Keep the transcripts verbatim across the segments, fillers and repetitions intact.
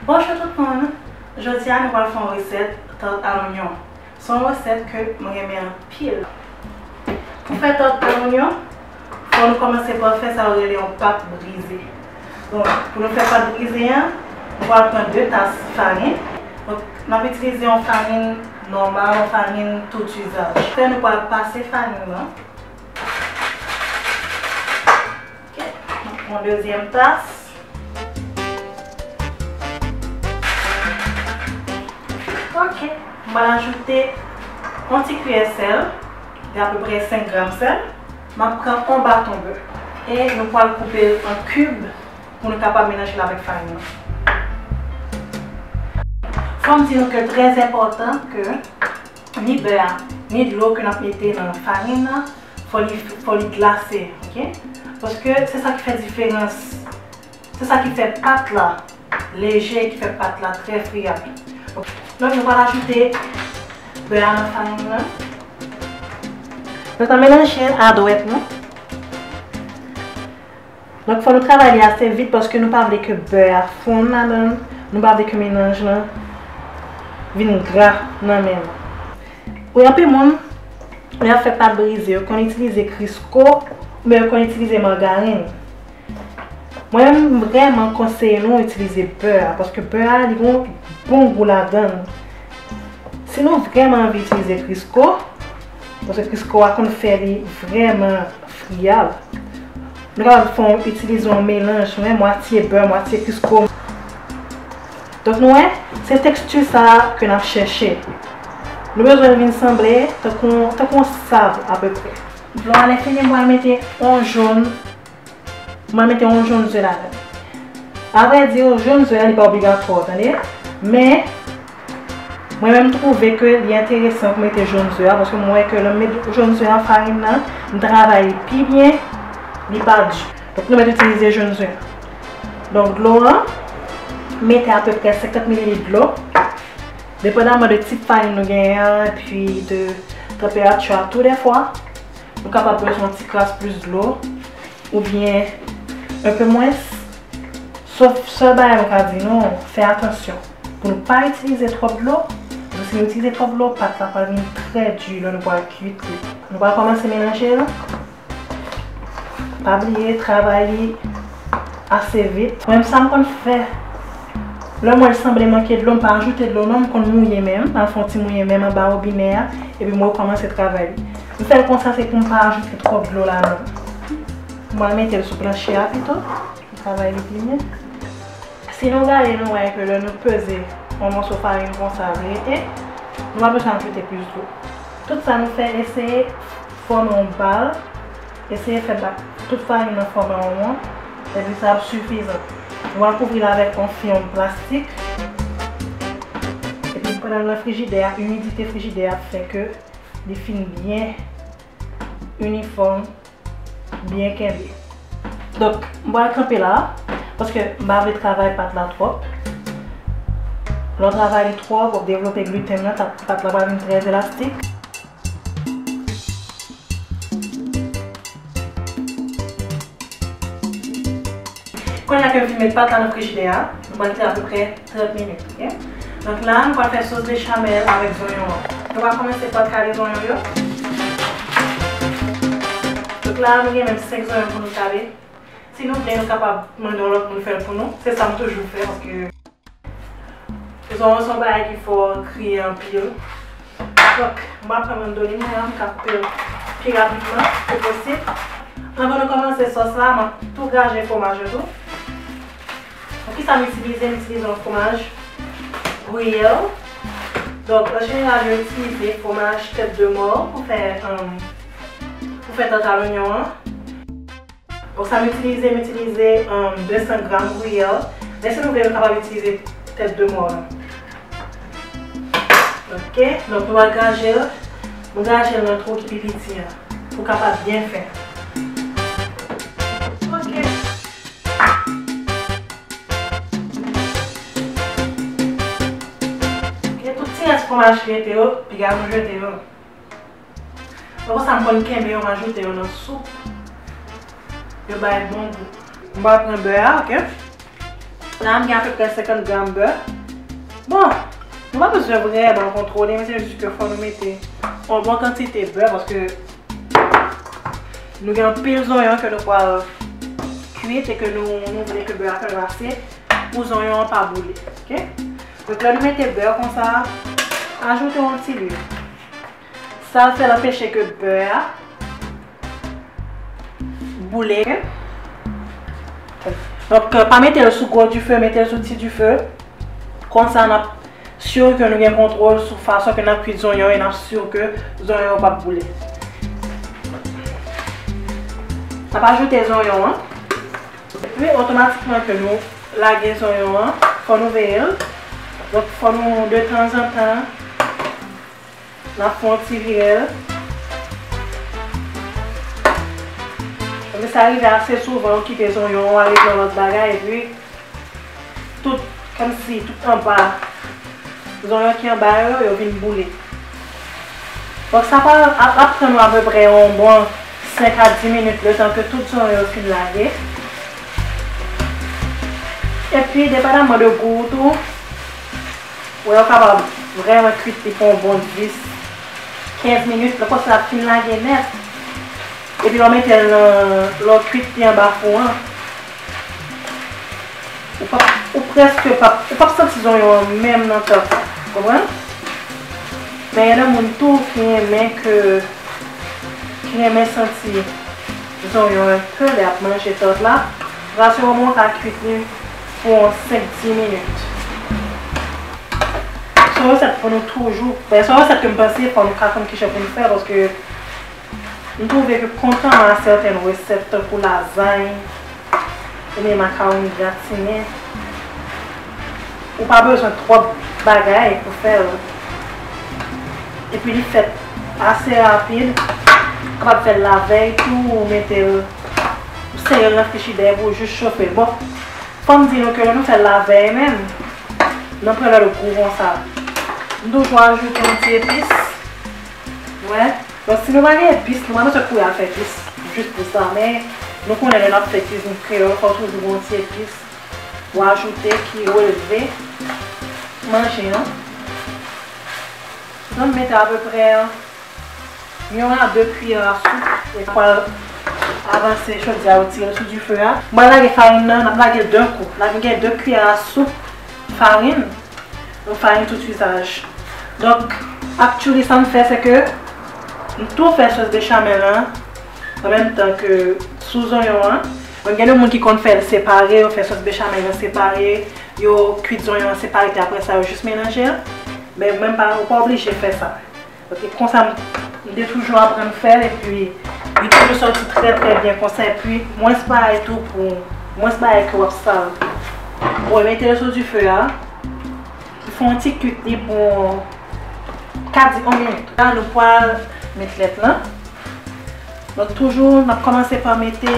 Bonjou tout moun! Jodi a nou pral fè yon resèt tart a lonyon. Se yon resèt ke mwen renmen anpil. Pou fè tart a lonyon, fò nou kòmanse pa fè sa yo rele yon pat brize. Bon, pou nou fè pat brize a, nou pral pran de tas farin. Donk, n ap itilize yon farin nòmal, yon farin tout izaj. Apre, nou pral pase farin nan. Ok, m ap pran dezyèm tas. Ok, m pral ajoute yon ti kiyè sèl, de apeprè senk gram sèl. M ap pran yon baton bè e nou pral koupe l an kib pou nou kapab melanje l avèk farin nan. Fò m di nou ke trè enpòtan ke ni bè a, ni dlo ke n ap mete nan farin nan, fò li, fò li glase, ok? Paske se sa ki fè diferans. Se sa ki fè pat la leje, ki fè pat la trè friyab. Donk, nou pral ajoute bè a nan farin nan. Nou pral melanje a dwèt nou. Donk, fò nou travay li ase vit paske nou pa vle ke bè a fonn ladan l, nou pa vle ke melanj lan vin gra nan men nou. Wi, anpil moun, lè y ap fè pat brize, yo konn itilize Crisco oubyen yo konn itilize margarin. Mwen menm, m vrèman konseye nou itilize bè a, paske bè a, li gen yon bon gou ladan l. Si nou vrèman anvi itilize Crisco, paske Crisco a konn fè li vrèman friyab, nou kapab fè yon, itilize yon melanj, nou wè, mwatye bè, mwatye Crisco. Donk, nou wè, se teksti sa a ke n ap chèche. Nou bezwen l vin sanble tankou, tankou yon sab apeprè. Dlo a lè fini, m pral mete yon jòn, m pral mete yon jòn ze ladan l. Avrèdi, jòn ze a, li pa obligatwa, tande? Men, mwen menm, m twouve ke li enteresan pou mete jòn ze a, paske m wè ke lè m met jòn ze a nan farin nan, m travay li pi byen, li pa di. Donk, nou mèt itilize jòn ze a. Donk, dlo a, mete apeprè senkant mililit dlo. Depandaman de tip farin nou genyen an, epi de tanperati a tou, dèfwa, nou kapab bezwen yon ti kras plis dlo, oubyen enpe mwens. Sof, sèl bagay mwen ka di nou, fè atansyon pou nou pa itilize twòp dlo, paske si nou itilize twòp dlo, pat la pral vin trè di lè nou pral kuit li. Nou pral kòmanse melanje l. Pa bliye, travay li ase vit. Mwen menm, sa m konn fè, lè m wè l sanble manke dlo, m pa ajoute dlo non, m konn mouye men m, m al fè yon ti mouye men m anba wobinè a, epi m rekòmanse travay li. M fè l konsa, se pou m pa ajoute twòp dlo ladan l. M pral mete l sou planche a pito, pou travay li pi byen. Si nou gade, nou wè ke lè nou peze yon mòso farin konsa rete, nou pa bezwen ajoute plis dlo. Tout sa nou fè, eseye fòme yon bal, eseye fè ba-, tout farin nan fòme yon won, epi sa ap sifizan. Nou va kouvri l avèk yon fim plastik. Epi pandan l nan frijidè a, imidite frijidè a ap fè ke li fin byen inifòm, byen kenbe. Donk, m pral kanpe la, paske m pa vle travay pat la twòp. Lè w travay li twòp, w ap devlope gluten nan, ta-, pat la pral vin trè elastik. Kounye a ke m fin met pat la nan frijidè a, nou pral kite apeprè trant minit, ok? Donk la, nou pral fè sos bechamel avèk zonyon an. Nou pral kòmanse pa kale zonyon yo. Donk la, nou gen menm senk zonyon pou nou kale. Si nou vle, nou kapab mande yon lòt moun fè l pou nou. Se sa m toujou fè, paske zonyon se yon bagay ki fè w kriye anpil. Donk, m ap pran mandolin mwen an, m ka koupe l pi rapidman ke posib. Anvan nou kòmanse sòs la, m ap tou graje fwomaj yo tou. Pou kisa m itilize? M itilize yon fwomaj Gruyère. Donk, an jeneral, yo itilize fwomaj tèt de mò pou fè, um, pou fè tart a lonyon an. Donk, sa m itilize, m itilize, um, de san gram Gruyère. Men si nou vle, nou kapab itilize tèt de mò lan. Ok, donk nou va graje l. Nou graje l nan twou ki pi piti an, pou kapab byen fen. Ok. Ok, tout ti rès fwomaj ki rete yo, piga nou jete yo. Bon, konsa m konn kenbe yo, m ajoute yo nan soup. Yo bay bon gou. M pral pran bè a, ok? La, m gen apeprè senkant gram bè. Bon, nou pa bezwen vrèman kontwole, men se jis ke fò nou mete yon bon kantite bè, paske nou gen anpil zonyon ke nou pral kwit e ke nou, nou vle ke bè a fè glase pou zonyon an pa boule. Oke? Donk, lè nou mete bè konsa, ajoute yon ti lwil. Sa fè l anpeche ke bè a boule. Donk, pa mete l sou gwo dife, mete l sou ti dife. Konsa, n ap si ke nou gen kontwòl sou fason ke n ap kwit zonyon e n ap si ke zonyon yo p ap boule. N ap ajoute zonyon an. Epi, otomatikman ke nou lage zonyon an, fò nou veye l. Donk, fò nou, de tanzantan, n ap fè yon ti vire l. Paske sa rive ase souvan, ou kite zonyon an ale nan lòt bagay, epi tout, kòmsi tout anba, zonyon ki anba yo, yo vin boule. Donk, sa pral ap, ap pran nou apeprè yon bon senk a dis minit, letan ke tout zonyon yo fin lage. Epi, depandaman de gou ou tou, ou wè, ou kapab vrèman kwit li pou yon bon dis, kenz minit, lè konsa l ap fin lage nèt. Epi lè w mete l nan, lè w kwit li anba fou an, ou p ap, ou prèske p ap, ou p ap santi zonyon an menm nan tart la. Konprann? Men gen de moun tou ki renmen ke, ki renmen santi zonyon enpe lè y ap manje tart la. Rasyure w, mwen ka kwit li pou yon senk dis minit. Se yon resèt pou nou toujou, ben, se yon resèt ke m panse fò nou ka konn kijan pou nou fè, paske m twouve ke kontrèman a sèten resèt tankou lazay oubyen makawoni gratinen, ou pa bezwen twòp bagay pou fè l. Epi li fèt ase rapid, ou kapab fè l lavèy tou, ou mete l, ou sere l nan frijidè epi ou jis chofe l. Bon, fò m di nou ke lè nou fè l lavèy menm, nan prelè l gou konsa. M toujou ajoute yon ti epis. Wè. Donk, si nou pa gen epis, nou pa bezwen kouri al fè epis jis pou sa. Men, nou konnen lè n ap fè kuizin kreyòl, fò toujou gen yon ti epis ou ajoute ki releve manje an. Donk, m mete apeprè yon a de kiyè a soup. E pral avanse chodyè a, retire l sou dife a. M pral lage farin nan, n ap lage l de kou. La, m gen de kiyè a soup farin. Yon farin tout izaj. Donk, actually, sa m fè, se ke m tou fè sòs bechamel lan an menm tan ke sou zonyon an. Donk, gen de moun ki konn fè l separe, yo fè sòs bechamel lan separe, yo kwit zonyon an separe, epi apre sa, yo jis melanje l. Men mwen, m pa, ou pa oblije fè sa. Ok, konsa m, m te toujou aprann fè l, epi li toujou sòti trè, trè byen konsa, epi mwens bagay tou pou, mwens bagay ke w ap sal. Bon, mete l sou dife a, fè yon ti kwit li pou, ka di yon minit. La, nou pral met lèt lan. Donk, toujou, n ap kòmanse pa mete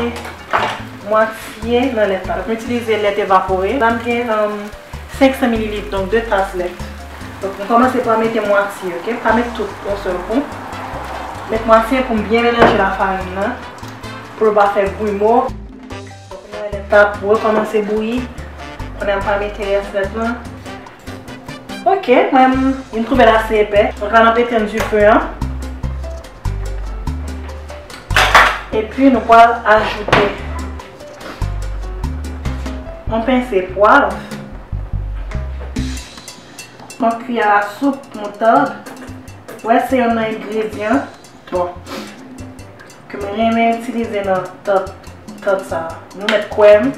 mwatye nan lèt la. Donk, m itilize lèt evapore. La, m gen, um, senk san mililit, donk de tas lèt. Donk, nou kòmanse pa mete mwatye, ok? Pa met tout yon sèl kou. Met mwatye pou m byen melanje lafarin nan, pou l pa fè gwimo. Donk, nou lèt la ap rekòmanse bouyi. Kounye a m pa mete rès lèt lan. Ok, mwen, m twouve l ase epè. Donk, la, n ap etenn dife an. Epi, nou pral ajoute yon pense pwav, yon kiyè a soup moutad. Wè, se youn nan engredyan, bon, ke mwen renmen itilize nan tart, tart sa a. Nou mèt kwè m,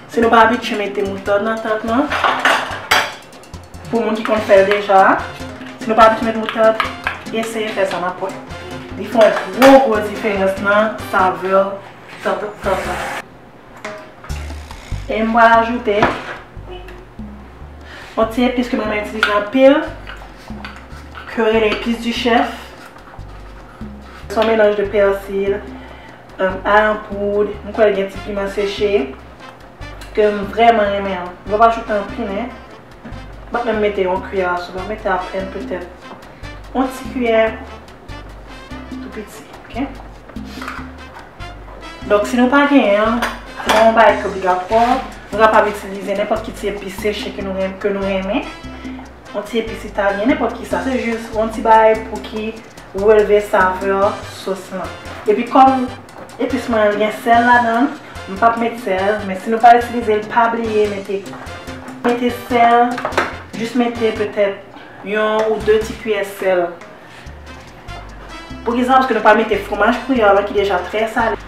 si nou pa abitye mete moutad nan tart lan, pou moun ki konn fè l deja, si nou pa abitye met moutad, eseye fè sa, n ap wè. Li fè yon gwo, gwo diferans nan savè tart, tart la. E m pral ajoute yon ti epis ke mwen renmen itilize anpil, ke yo rele epis di chèf. Se yon melanj de pèsi, um, ayon poud, m kwè l gen ti piman seche, ke m vrèman renmen an. Mwen pa ajoute anpil, men m pa t menm mete yon kiyè a soup, mwen mete apèn petèt yon ti kiyè tou piti, ok? Donk, si nou pa genyen, se pa yon bagay ki obligatwa. Nou kapab itilize nenpòt ki ti epis seche ke nou ren-, ke nou renmen. Yon ti epis italyen, nenpòt ki sa. Se jis yon ti bagay pou ki relve savè sos lan. Epi kòm epis mwen an gen sèl ladan l, m p ap met sèl, men si nou pa itilize l, pa bliye mete, mete sèl, jis mete petèt yon ou de ti kiyè sèl. Poukisa? Paske nou pa mete fwomaj kreyòl la ki deja trè sale.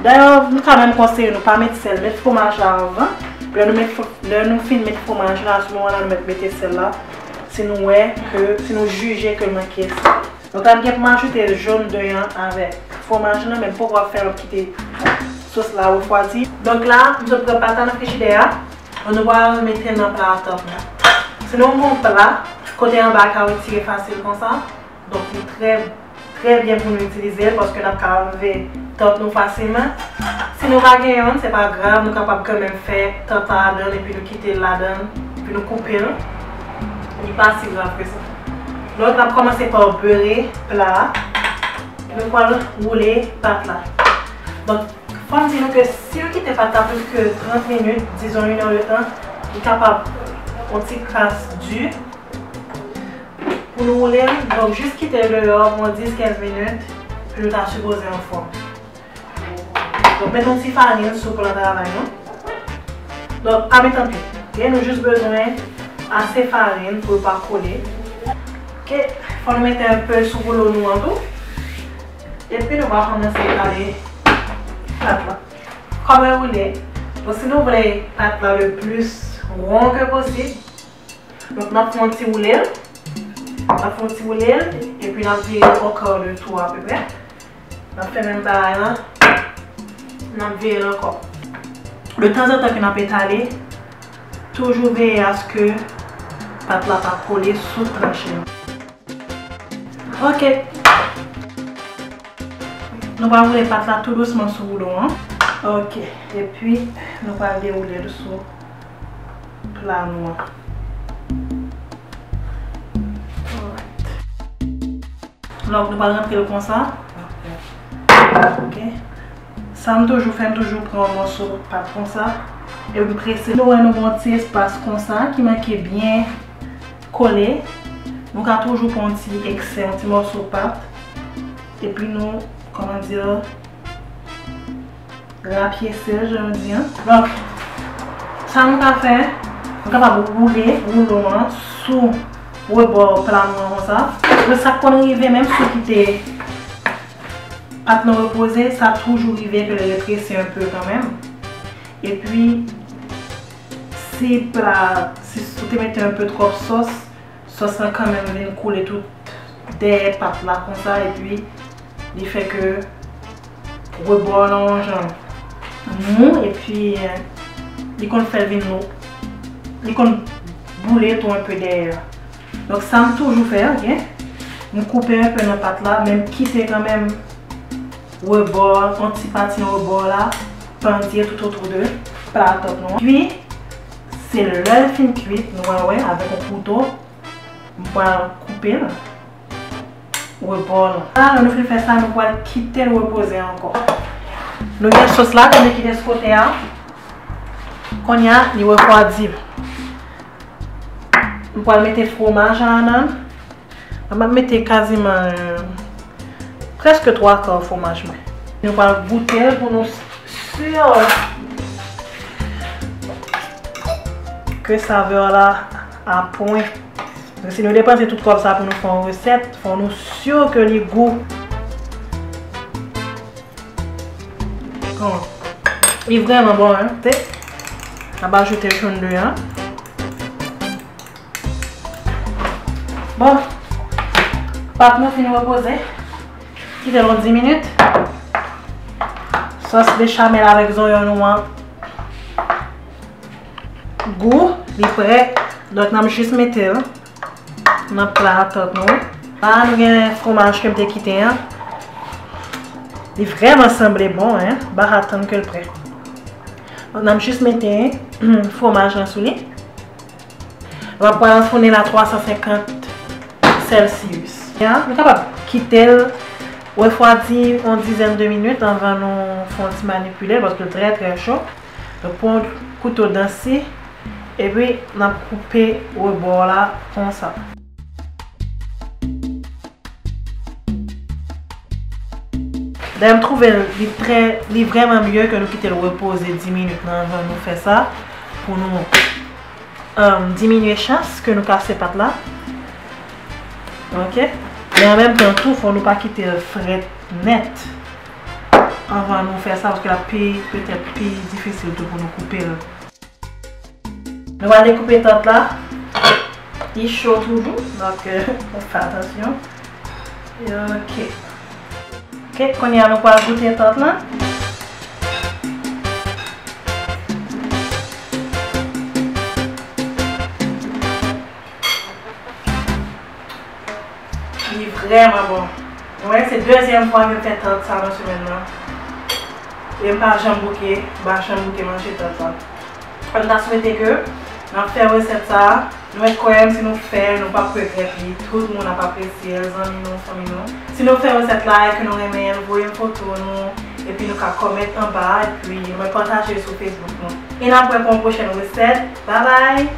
Dayè, m ka menm konseye nou pa met sèl, met fwomaj la anvan. Lè nou met fw-, lè nou fin met fwomaj la, a se moman la nou mèt mete sèl la. Si nou wè ke, si nou jije ke l manke sèl. Donk la, m gen pou m ajoute jòn dè an avèk fwomaj lan, men m poko ap fè l, m ap kite sos la refwadi. Donk la, m sot pran pat la nan frijidè a. Donk nou pral mete l nan pla a tanpon. Si nou gen yon pla, kote anba a ka retire fasil konsa, donk li trè, trè byen pou nou itilize l, paske n ap ka anlve tant nou fasilman. Si nou pa gen youn, se pa grav, nou kapab kanmenm fè tant la ladan l epi nou kite l ladan l, epi nou koupe l. Li pa si grav ke sa. Donk, n ap kòmanse pa bere pla a. Nou pral woule pat la. Donk, fò m di nou ke si nou kite pat la plis ke trant minit, dizon inèdtan, li kapab yon ti kras di. Pou nou woule l, donk, jis kite l deyò pou yon dis kenz minit, pou nou ta sipoze anfòm. Donk, met yon ti farin sou plan travay nou. Donk, pa met anpil. Ok, nou jis bezwen ase farin pou l pa kole. Ok, fò nou mete enpe sou woulo nou an tou. Epi nou va kòmanse etale pat la. Kòm yon woule. Donk, si nou vle pat la le plis won ke posib, donk, n ap fè yon ti woule l. N ap fè yon ti woule l, epi n ap vire l yon kar de tou apeprè. N ap fè menm bagay la. N ap vire l ankò. De tanzantan ke n ap etale, toujou veye aske pat la pa kole sou tranche an. Ok. Nou pral woule pat la tou dousman sou woulo an. Ok. Epi, nou pral dewoule l sou pla nou an. Alright. Donk, nou pral rantre l konsa. Ok. Sa m toujou fè, m toujou pran yon mòso pat konsa. E m prese. Nou wè nou gen yon ti espas konsa ki manke byen kole. Nou ka toujou pran yon ti eksè, yon ti mòso pat. Epi nou, kòman di, rapyese l, jan yo di an. Donk, sa nou ka fè, nou kapab woule woulo an sou rebò pla nou an konsa. Paske sa k konn rive, menm si w kite pat lan repoze, sa toujou rive ke l retresi enpe kanmenm. Epi, si pla, si w te mete enpe twòp sòs, sòs lan kanmenm vin koule tout dèyè pat la konsa, epi li fè ke rebò lan yon jan mou, epi, eh, li konn fè l vin, li konn boule tou enpe dèyè. Donk, sa m toujou fè, ok? M koupe enpe nan pat la, men m kite kanmenm rebò, yon ti pati nan rebò la, pandye toutotou de pla tòt nou an. Epi, se lè l fin kuit, nou pral wè avèk yon kouto, m pral koupe l. Rebò lan. Alò, nou fin fè sa, nou pral kite l repoze ankò. Nou gen sòs la, ke nou kite sou kote a. Kounye a, li refwadi. M pral mete fwomaj la ladan l. M ap mete kaziman, euh, prèske twa ka fwomaj mwen. Nou pral goute l pou nou si ke savè la a pwen. Paske si nou depanse tout kòb sa pou nou fè yon resèt, fò nou si ke li gou. Bon. Li vrèman bon, hein, te. N ap ajoute jòn dè an. Bon. Pat nou fin repoze. Kite l yon dis minit. Sòs bechamel avèk zonyon nou an gou, li prè. Donk, n ap jis mete l nan pla tòt nou. La, nou gen fwomaj ke m te kite an. Li vrèman sanble bon, hein. Ba atann ke l prè. Donk, n ap jis mete fwomaj lan sou li. N ap pral anfounen l a twa san senkant Celsius. Ya, nou kapab kite l refwadi yon dizèn de minit anvan nou fè yon ti manipile l, paske l trè, trè cho. Nou pran yon kouto dan si, epi n ap koupe rebò la konsa. Dayè, m twouve li trè, li vrèman mye ke nou kite l repoze dis minit nan anvan nou fè sa, pou nou, um, diminye chans ke nou kase pat la. Ok? Men an menm tan tou, fò nou pa kite l frèt nèt anvan nou fè sa, paske l ap pi, petèt pi difisil tou pou nou koupe l. Nou va dekoupe tart la. Li cho toujou, donk, euh, fè atansyon. Ok. Ok, kounye a nou pral goute tart la. Li vrèman bon. Mwen, se dezyèm fwa ke m fè tart sa nan semèn nan. E m pa janm bouke, m pa janm bouke manje tart sa. M ta swete ke n ap fè resèt sa, nou mèt kwè m, si nou fè l, nou p ap regrèt li. Tout moun ap apresye l, zanmi nou, fanmi nou. Si nou fè resèt la e ke nou renmen l, voye m foto nou, epi nou ka kòmante anba, epi nou mèt pataje l sou Facebook nou. E n ap wè pou yon pwochèn resèt. Babay!